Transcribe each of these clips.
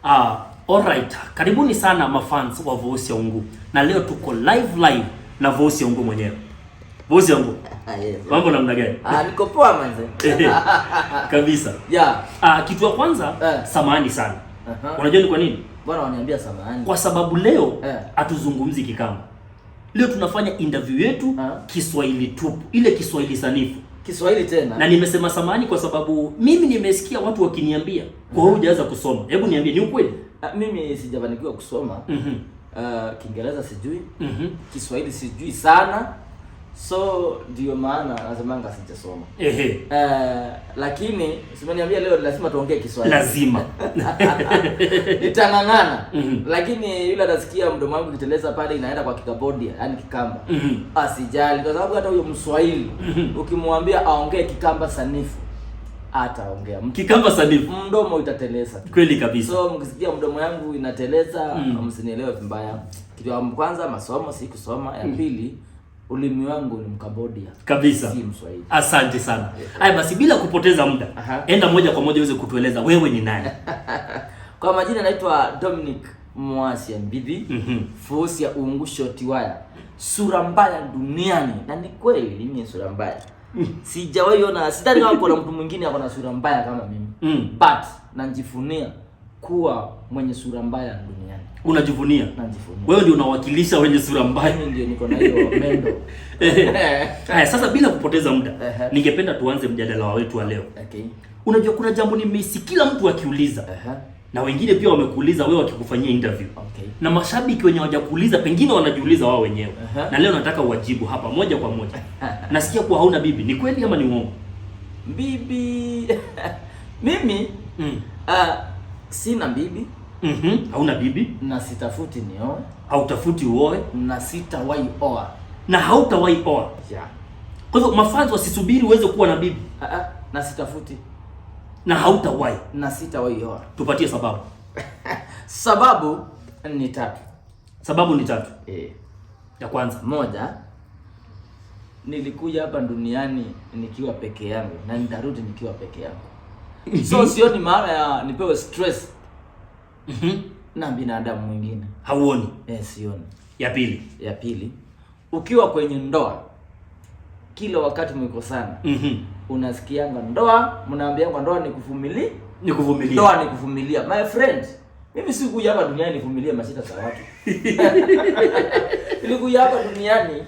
Alright, karibuni sana mafans wa Voice ya Ungu. Na leo tuko live live na Voice ya Ungu mwenyewe. Voice ya Ungu, Yes. mambo namna gani? Ah, niko poa manze. Kabisa. Yeah. Kitu ya kwanza, samahani sana. Unajua ni kwa nini? Bwana waniambia samahani. Kwa sababu leo hatuzungumzi Kikamba. Leo tunafanya interview yetu Kiswahili tupu, ile Kiswahili sanifu. Kiswahili tena. Na nimesema samahani kwa sababu mimi nimesikia watu wakiniambia kwa hiyo hujaweza kusoma. Hebu niambie, ni ukweli? Ah, mimi sijafanikiwa kusoma. Kiingereza sijui. Kiswahili sijui sana. So ndio maana nasemanga sijasoma. Lakini simeniambia leo lazima tuongee Kiswahili. Lazima. Nitang'ang'ana. Lakini yule atasikia mdomo wangu ukiteleza pale inaenda kwa Kikabodia, yani Kikamba. Asijali kwa sababu hata huyo Mswahili ukimwambia aongee Kikamba sanifu ataongea. Kikamba sanifu. Mdomo itateleza tu. Kweli kabisa. So mkisikia mdomo yangu inateleza, msinielewe vibaya. Kitu ya kwanza masomo si kusoma, ya pili ulimi wangu ni Mkabodia. Kabisa. Si Mswahili. Asante sana. Haya basi, bila kupoteza muda, enda moja kwa moja uweze kutueleza wewe ni nani. Kwa majina naitwa Dominic Mwasia Mbithi. Fusi ya Ungu Shotiwaya. Sura mbaya duniani. Na ni kweli mimi ni sura mbaya. Sijawahi ona, sidhani kama kuna mtu mwingine ako na sura mbaya kama mimi. But najivunia kuwa mwenye sura mbaya duniani. Unajivunia? Najivunia. Wewe ndio unawakilisha wenye sura mbaya. Mimi ndio niko na hiyo mendo. Haya sasa, bila kupoteza muda, ningependa tuanze mjadala wetu wa leo. Unajua kuna jambo nimehisi kila mtu akiuliza. Na wengine pia wamekuuliza wewe wakikufanyia interview. Na mashabiki wenye hawajakuuliza pengine wanajiuliza wao wenyewe. Na leo nataka uwajibu hapa moja kwa moja. Nasikia kuwa hauna bibi, ni kweli ama ni uongo? Bibi mimi sina bibi. Hauna bibi? Na sitafuti nioe. Hautafuti uoe? Na sitawahi oa. Na hautawahi oa. Yeah. Kwa hivyo mafans wasisubiri uweze kuwa na bibi. Na sitafuti. Na hautawahi. Na sitawahi oa. Tupatie sababu. Sababu ni tatu. Sababu ni tatu. Ya kwanza. Moja, nilikuja hapa duniani nikiwa peke yangu na nitarudi nikiwa peke yangu. So sioni maana ya nipewe stress na binadamu mwingine. Hauoni? Sioni. Ya pili. Ya pili, ukiwa kwenye ndoa kila wakati mkosana, unasikianga ndoa, mnaambianga ndoa ni kuvumilia. Ni kuvumilia. Ndoa ni kuvumilia. My friend, mimi sikuja hapa duniani nivumilie mashida za watu. Nilikuja hapa duniani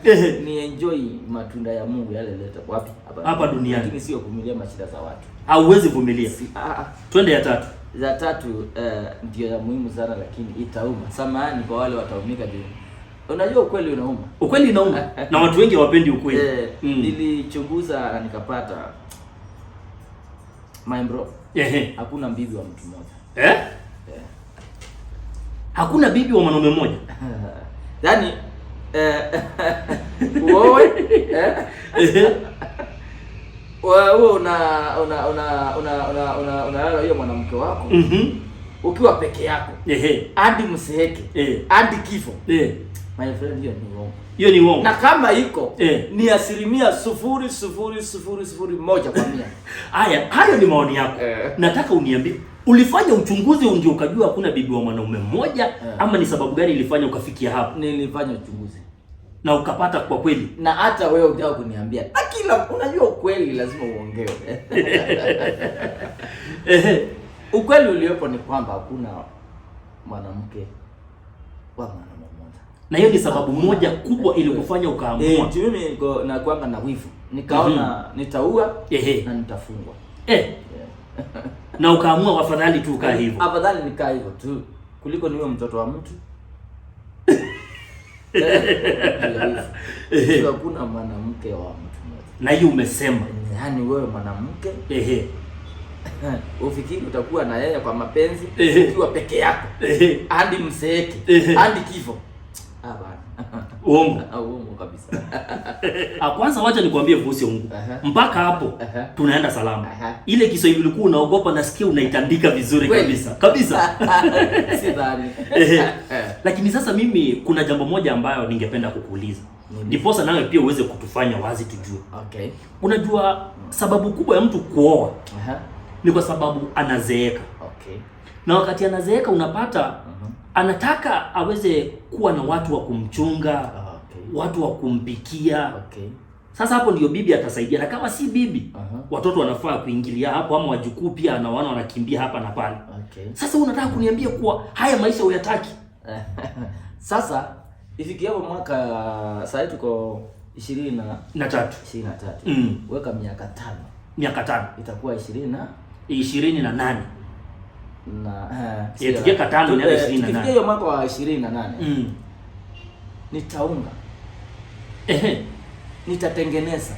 ni enjoy matunda ya Mungu yale leta wapi? Hapa duniani. Lakini sio kuvumilia mashida za watu. Hauwezi vumilia. Si, Twende ya tatu. Ya tatu ndio ya muhimu sana lakini itauma. Samahani kwa wale wataumika juu. Unajua ukweli unauma. Ukweli inauma na watu wengi hawapendi ukweli. Nilichunguza na nikapata, my bro, hakuna bibi wa mtu mmoja. Hakuna bibi wa mwanaume mmoja. Yaani uoe wewe una una una una una una unalala hiyo mwanamke wako ukiwa peke yako hadi mseeke hadi kifo. My friend, hiyo ni uongo. Hiyo ni uongo. Na kama iko ni 0.00001%. Haya, hayo ni maoni yako. Nataka uniambie, ulifanya uchunguzi ndio ukajua hakuna bibi wa mwanaume mmoja ama ni sababu gani ilifanya ukafikia hapo? Nilifanya uchunguzi. Na ukapata kwa kweli? Na hata wewe unataka kuniambia. Na kila unajua ukweli lazima uongewe. Ukweli uliopo ni kwamba hakuna mwanamke wa mwanaume mmoja. Na hiyo ni sababu moja kubwa ilikufanya ukaamua. Mimi niko na kwanga na wivu. Nikaona nitaua na nitafungwa. Na ukaamua afadhali tu ukae hivyo. Afadhali nikae hivyo tu kuliko niwe mtoto wa mtu. So, hakuna mwanamke wa mtu mmoja. Na hiyo umesema. Yaani wewe mwanamke ufikiri utakuwa na yeye kwa mapenzi ukiwa peke yako hadi mseeke hadi kifo. Ah bana. Uongo. Ah, uongo kabisa. Kwanza wacha nikwambie Vusi Ungu. Mpaka hapo tunaenda salama. Ile Kiswahili ulikuwa unaogopa nasikia unaitandika vizuri Kweli? kabisa. Kabisa. Sidhani. Lakini sasa mimi kuna jambo moja ambayo ningependa kukuuliza. Nini? Ndiposa nawe pia uweze kutufanya wazi tujue. Unajua sababu kubwa ya mtu kuoa ni kwa sababu anazeeka. Na wakati anazeeka unapata anataka aweze kuwa na watu wa kumchunga, watu wa kumpikia. Sasa hapo ndio bibi atasaidia, na kama si bibi, watoto wanafaa kuingilia hapo, ama wajukuu pia anawaona wanakimbia hapa na pale. Sasa unataka kuniambia kuwa haya maisha huyataki? Sasa ifikie hapo mwaka sasa tuko 23. 23. Weka miaka 5. Miaka 5. Itakuwa 28. Na tukiweka 5 ni 28. Tukifikia hiyo mwaka wa 28. Nitaunga. Nitatengeneza.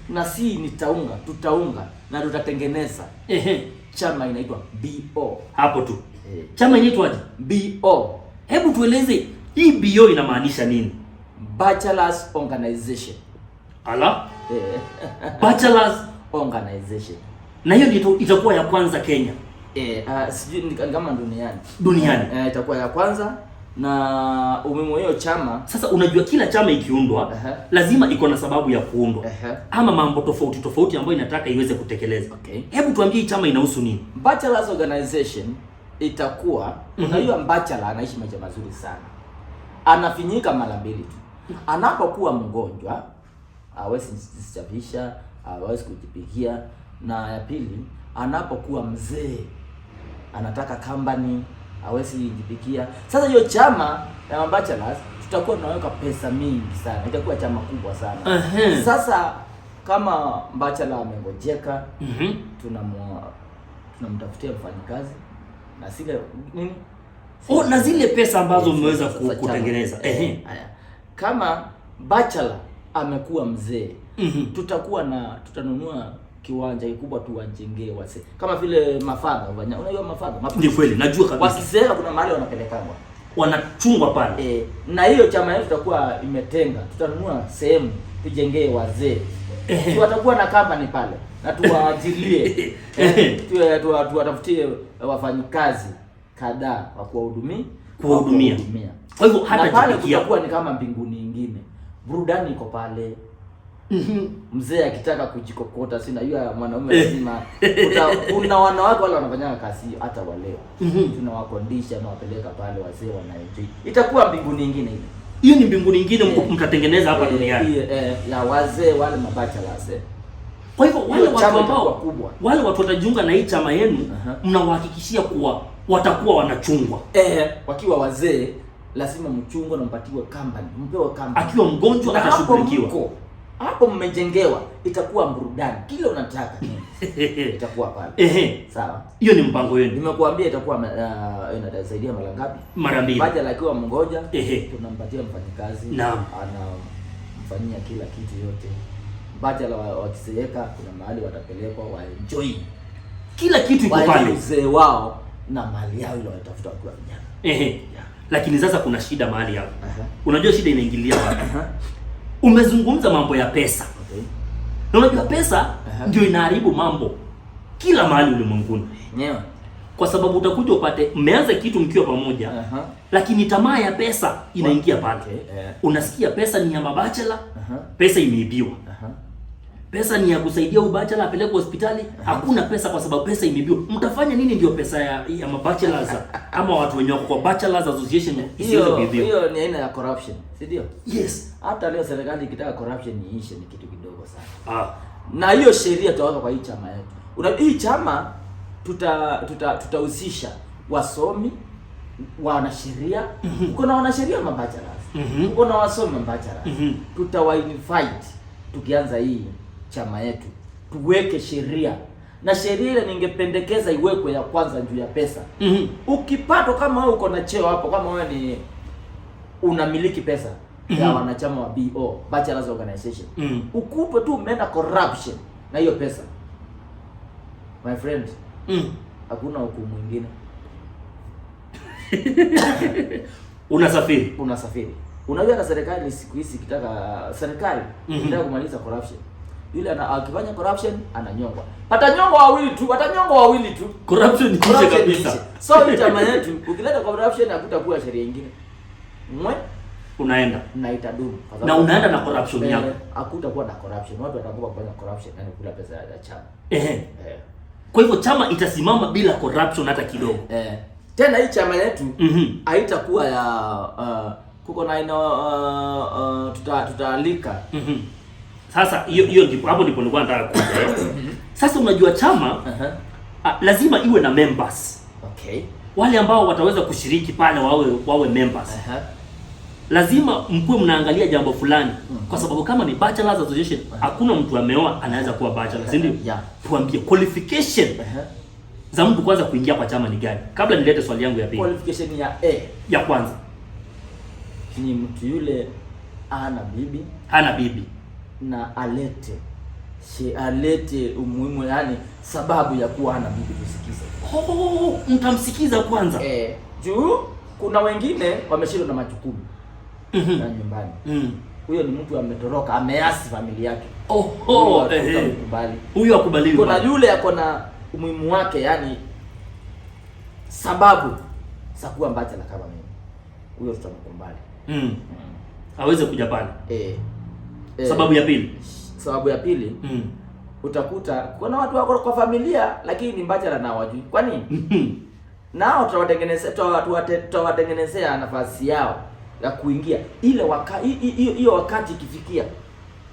Na si nitaunga, tutaunga na tutatengeneza. Chama inaitwa BO. Hapo tu. Chama inaitwaje? BO. Hebu tueleze hii BO inamaanisha nini? Bachelors Organization. Ala? Bachelors Organization. Na hiyo ndio itakuwa ya kwanza Kenya. Sijui kama duniani. Duniani. Itakuwa ya kwanza na umuhimu hiyo chama. Sasa unajua kila chama ikiundwa lazima iko na sababu ya kuundwa. Ama mambo tofauti tofauti ambayo inataka iweze kutekeleza. Hebu tuambie chama inahusu nini? Bachelors Organization itakuwa unajua bachelor anaishi maisha mazuri sana. Anafinyika mara mbili tu. Anapokuwa mgonjwa hawezi kujichapisha, hawezi kujipikia, na ya pili anapokuwa mzee anataka company, hawezi kujipikia. Sasa hiyo chama ya bachelors tutakuwa tunaweka pesa mingi sana. Itakuwa chama kubwa sana. Sasa kama bachelor amengojeka, tunamtafutia mfanyikazi na sile nini? Oh, na zile pesa ambazo mmeweza kutengeneza. Haya. Kama bachelor amekuwa mzee, tutakuwa na tutanunua kiwanja kikubwa tuwajengee wazee. Kama vile mafadha, unajua mafadha? Ni kweli, najua kabisa. Wakizeeka kuna mahali wanapelekangwa. Wanachungwa pale. Na hiyo chama yetu tutakuwa imetenga. Tutanunua sehemu tujengee wazee. Watakuwa na company pale na tuwaajilie. Tuwatafutie wafanyikazi kadhaa wa kuwahudumia. Kuwahudumia. Kwa hivyo hata pale kutakuwa ni kama mbinguni nyingine. Burudani iko pale. Mzee akitaka kujikokota, si najua mwanaume lazima kuna wanawake wale wanafanya kazi hiyo hata wa leo. Tunawakondisha na wapeleka pale, wazee wanaenjoy. Itakuwa mbinguni nyingine ile. Hiyo ni mbinguni nyingine mtatengeneza hapa duniani. Ya wazee wale mabachelors. Kwa hivyo wale watu ambao kubwa, wale watu watajiunga na hii chama yenu, mnawahakikishia kuwa watakuwa wanachungwa. Wakiwa wazee lazima mchungwe na mpatiwe company, mpewe company. Akiwa mgonjwa atashughulikiwa. Hapo mmejengewa, itakuwa burudani. Kile unataka itakuwa pale. Sawa. Hiyo ni mpango wenu. Nimekuambia itakuwa inasaidia mara ngapi? Mara mbili. Baada akiwa mgonjwa tunampatia mfanyikazi, anamfanyia kila kitu yote. Baada wakizeeka kuna mahali watapelekwa wa enjoy. Kila kitu iko pale. Uzee wao na mali yao ile watafuta wakiwa vijana. Lakini sasa kuna shida mahali hapo. Unajua shida inaingilia wapi? Umezungumza mambo ya pesa. Na unajua pesa ndio inaharibu mambo kila mahali ulimwenguni. Kwa sababu utakuja upate mmeanza kitu mkiwa pamoja, lakini tamaa ya pesa inaingia pale. Unasikia pesa ni ya mabachela, pesa imeibiwa. Pesa ni ya kusaidia ubachela apelekwe hospitali, hakuna pesa kwa sababu pesa imeibiwa. Mtafanya nini ndio pesa ya mabachelors ama watu wenye wako kwa Bachelors Association isiweze kuibiwa? Hiyo ni aina ya corruption, si ndio? Yes. Hata leo serikali ikitaka corruption iishe ni kitu kidogo sana. Na hiyo sheria tutaweka kwa hii chama yetu. Hii chama tutahusisha wasomi, wanasheria. Uko na wanasheria mabachelors. Uko na wasomi mabachelors. Tutawa-invite tukianza hii chama yetu. Tuweke sheria. Na sheria ile ningependekeza iwekwe ya kwanza juu ya pesa. Ukipatwa kama wewe uko na cheo hapo, kama wewe ni unamiliki pesa ya wanachama wa BO, Bachelors Organization. Ukutwe tu umeenda corruption na hiyo pesa. My friend, hakuna hukumu mwingine. Unasafiri. Unasafiri. Unajua na serikali siku hizi ikitaka serikali ikitaka kumaliza corruption, yule akifanya corruption ananyongwa. Atanyongwa wawili tu, atanyongwa wawili tu. Corruption ni kabisa. So hii chama yetu ukileta corruption hakutakuwa sheria nyingine. Mwe unaenda na itadumu. Na unaenda na corruption yako. Hakutakuwa na corruption. Watu watakuwa kufanya corruption yani kula pesa ya chama. Kwa hivyo chama itasimama bila corruption hata kidogo. Tena hii chama yetu haitakuwa ya kuko na ina tutaalika. Sasa hiyo ndipo hapo ndipo nilikuwa nataka kuja. Sasa unajua chama lazima iwe na members. Okay. Wale ambao wataweza kushiriki pale wawe members. Lazima mkuwe mnaangalia jambo fulani kwa sababu kama ni Bachelors Association hakuna mtu ameoa anaweza kuwa bachelor, si ndio? Yeah. Tuambie qualification za mtu kwanza kuingia kwa chama ni gani? Kabla nilete swali yangu ya pili. Qualification ya A Ya kwanza. Ni mtu yule ana bibi. Hana bibi. Na alete umuhimu, yani sababu ya kuwa hana bibi tusikize. Oh, mtamsikiza kwanza. Juu kuna wengine wameshindwa na majukumu na nyumbani. Huyo ni mtu ametoroka, ameasi familia yake. Huyo akubaliwi. Kuna yule ako na umuhimu wake, yani sababu za kuwa bachelor kama mimi. Huyo tutamkubali. Aweze kuja pale. Sababu ya pili. Sababu ya pili, utakuta kuna watu wako kwa familia lakini ni bachelor na hawajui. Kwa nini? Nao tutawatengenezea nafasi yao ya kuingia ile hiyo wakati ikifikia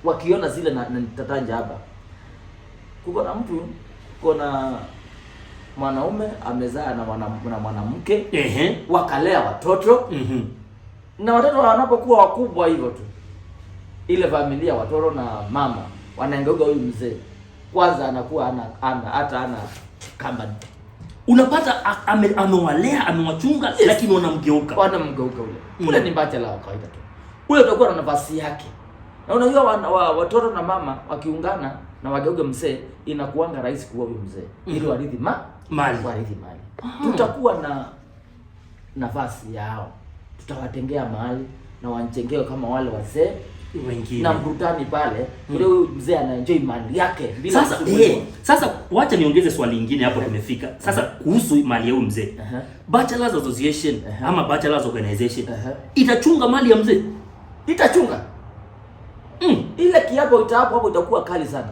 wakiona zile na tatanja hapa. Kuko na mtu, kuko na mwanaume amezaa na mwanamke, wakalea watoto. Na watoto wanapokuwa wakubwa hivyo tu, ile familia watoto na mama wanaengeuka huyu mzee. Kwanza anakuwa hata ana company. Unapata amewalea, amewachunga, Yes. lakini wanamgeuka. Wanamgeuka ule. Ule ni bachelor wa kawaida tu. Ule utakuwa na nafasi yake. Na unajua watoto na mama wakiungana na wageuke mzee, inakuanga rahisi kuwa huyu mzee. Ili warithi mali. Warithi mali. Tutakuwa na nafasi yao. Tutawatengea mahali na wanjengee kama wale wazee wengine. Na mrutani pale, ule huyu mzee anaenjoy mali yake bila Sasa, kusumbuliwa. sasa wacha niongeze swali lingine hapo tumefika. Sasa kuhusu mali ya huyu mzee. Bachelors Association ama Bachelors Organization itachunga mali ya mzee? Itachunga. Ile kiapo itahapo hapo itakuwa kali sana.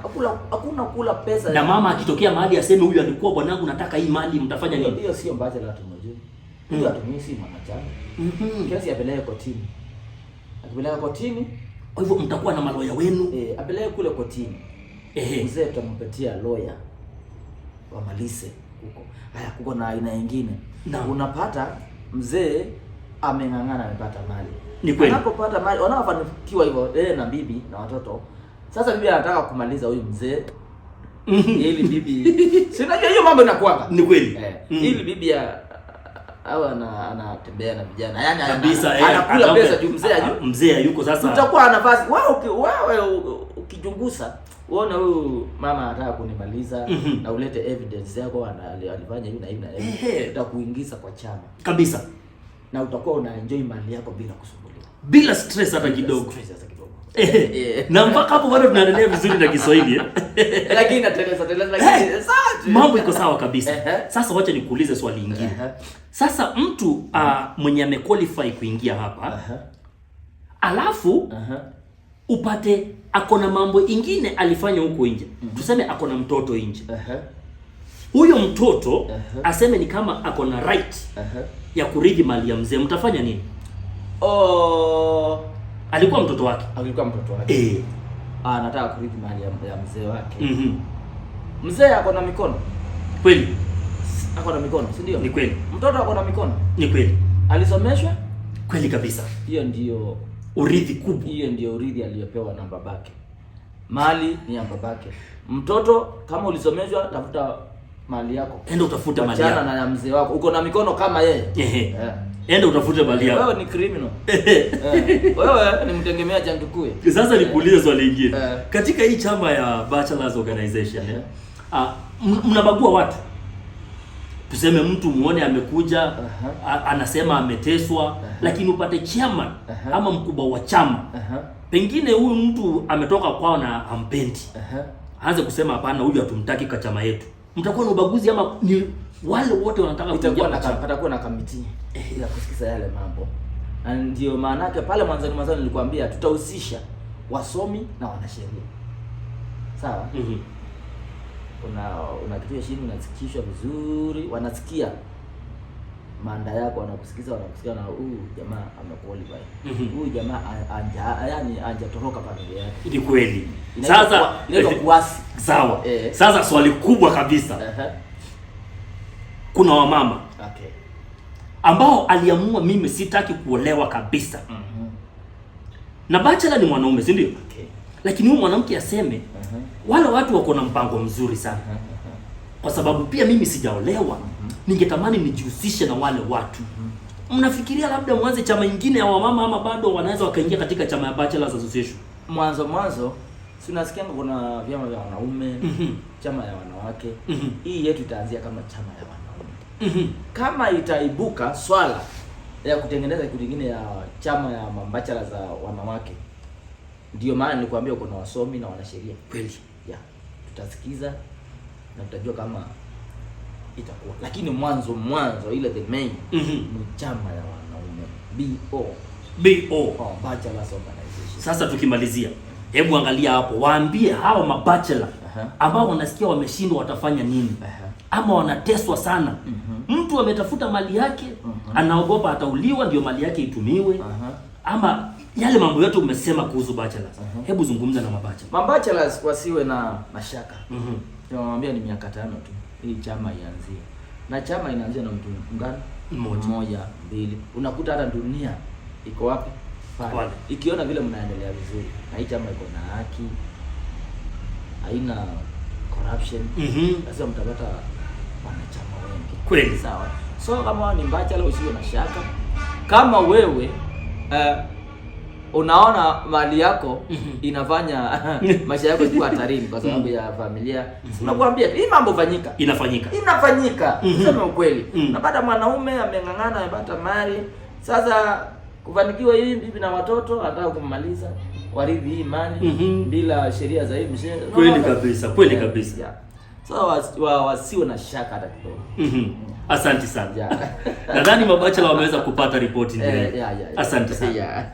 Hakuna kula pesa. Na mama akitokea mahali aseme huyu alikuwa bwanangu nataka hii mali, mtafanya nini? Hiyo sio bachelor tumejua. Huyu atumii si mwanachama. Kesi apeleke kotini. Akipeleka kotini, kwa hivyo mtakuwa na maloya wenu. Apeleke kule kotini. Mzee tutampatia lawyer wamalize huko. Haya, kuko na aina nyingine. Unapata mzee ameng'ang'ana amepata mali. Ni kweli. Anapopata mali, wanaofanikiwa hivyo yeye na bibi na watoto. Sasa bibi anataka kumaliza huyu mzee. Ili bibi, si unajua hiyo mambo inakuanga. Ni kweli. Ili bibi awe anatembea na vijana. Yaani Kabisa, anakula pesa juu mzee hayuko. Mzee hayuko sasa. Utakuwa na nafasi. Wewe ukichunguza uone huyu mama anataka kunimaliza na ulete evidence yako alifanya hivi na hivi na hivi. Utakuingiza kwa chama. Kabisa. Na utakuwa una enjoy mali yako bila kusumbuliwa. Bila stress hata Bila kidogo. stress hata kidogo. Na mpaka hapo bado tunaendelea vizuri na Kiswahili. Lakini nateleza, teleza, lakini sawa tu. Mambo iko sawa kabisa. Sasa wacha nikuulize swali lingine. Sasa mtu mwenye amequalify kuingia hapa, alafu upate ako na mambo ingine alifanya huko nje. Tuseme ako na mtoto nje. Huyo mtoto aseme ni kama ako na right ya kurithi mali ya mzee, mtafanya nini? Alikuwa mtoto wake. Alikuwa mtoto wake. Anataka kurithi mali ya mzee wake. Mzee ako na mikono. Kweli. Ako na mikono, si ndio? Ni kweli. Mtoto ako na mikono. Ni kweli. Alisomeshwa? Kweli kabisa. Hiyo ndio urithi kubwa. Hiyo ndio urithi aliyopewa na babake. Mali ni ya babake. Mtoto kama ulisomeshwa, tafuta mali yako. Enda utafute mali Achana yako. na ya mzee wako. Uko na mikono kama yeye. Enda utafute mali yako. Wewe ni criminal. Wewe ni mtegemea jantukue. Sasa nikuulize swali lingine. Katika hii chama ya Bachelors Organization, mnabagua watu? Tuseme mtu muone amekuja, anasema ameteswa, lakini upate chairman ama mkubwa wa chama. Pengine huyu mtu ametoka kwao na hampendi. Aanze kusema hapana, huyu hatumtaki kwa chama yetu. Mtakuwa na ubaguzi ama ni wale wote wanataka kuingia kwa chama? Patakuwa na kamiti ya kusikiza yale mambo. Na ndio maana yake pale mwanzoni nilikwambia tutahusisha wasomi na wanasheria. Sawa? Unaketishwa chini, unasikishwa vizuri, wanasikia manda yako, wanakusikiza, wanakusikia na huyu jamaa amequalify. Huyu jamaa yani anjatoroka familia yake. Ni kweli. Sasa inaitwa kuasi. Sawa. Sasa swali kubwa kabisa. Kuna wamama ambao aliamua mimi sitaki kuolewa kabisa. Na bachelor ni mwanaume, si ndio? Lakini huyu mwanamke aseme wale watu wako na mpango mzuri sana. Kwa sababu pia mimi sijaolewa, ningetamani nijihusishe na wale watu. Mnafikiria labda mwanze chama ingine ya wamama ama bado wanaweza wakaingia katika chama ya Bachelors Association? Mwanzo si unasikia kuna vyama vya wanaume, chama ya wanawake. Hii yetu itaanzia kama chama ya wanaume. Kama itaibuka swala ya kutengeneza kitu kingine ya chama ya mabachelors za wanawake, ndio maana nilikwambia kuna wasomi na wanasheria. Kweli. Yeah, tutasikiza na tutajua kama itakuwa. Lakini mwanzo ile the main ni chama ya wanaume BO. BO. Oh, Bachelors Organization. Sasa tukimalizia, hebu angalia hapo, waambie hao mabachelor ambao wanasikia wameshindwa watafanya nini? Ama wanateswa sana. Mtu ametafuta mali yake, anaogopa atauliwa ndio mali yake itumiwe. Ama yale mambo yote umesema kuhusu bachelors. Hebu zungumza na mabachelor. Mabachelors wasiwe na mashaka. Tunamwambia ni miaka 5 tu hii chama ianzie. Na chama inaanzia na mtu ngani? Mmoja, mbili. Unakuta hata dunia iko wapi? Pale. Ikiona vile mnaendelea vizuri. Na hii chama iko na haki. Haina corruption. Lazima mtapata wanachama wengi. Kweli. Sawa. So kama ni bachelor usiwe na shaka. Kama wewe unaona mali yako inafanya maisha yako ikuwa hatarini kwa sababu ya familia. Nakwambia hii mambo fanyika. Inafanyika. Sema ukweli. Unapata mwanaume ameng'ang'ana, amepata mali. Sasa kufanikiwa hii bibi na watoto anataka kummaliza, warithi hii mali bila sheria za hii mshe. Kweli kabisa, kweli kabisa. Yeah. So wasiwe na shaka hata kidogo. Asante sana. Yeah. Nadhani mabachelor wameweza kupata ripoti ndio. Asante sana. Yeah.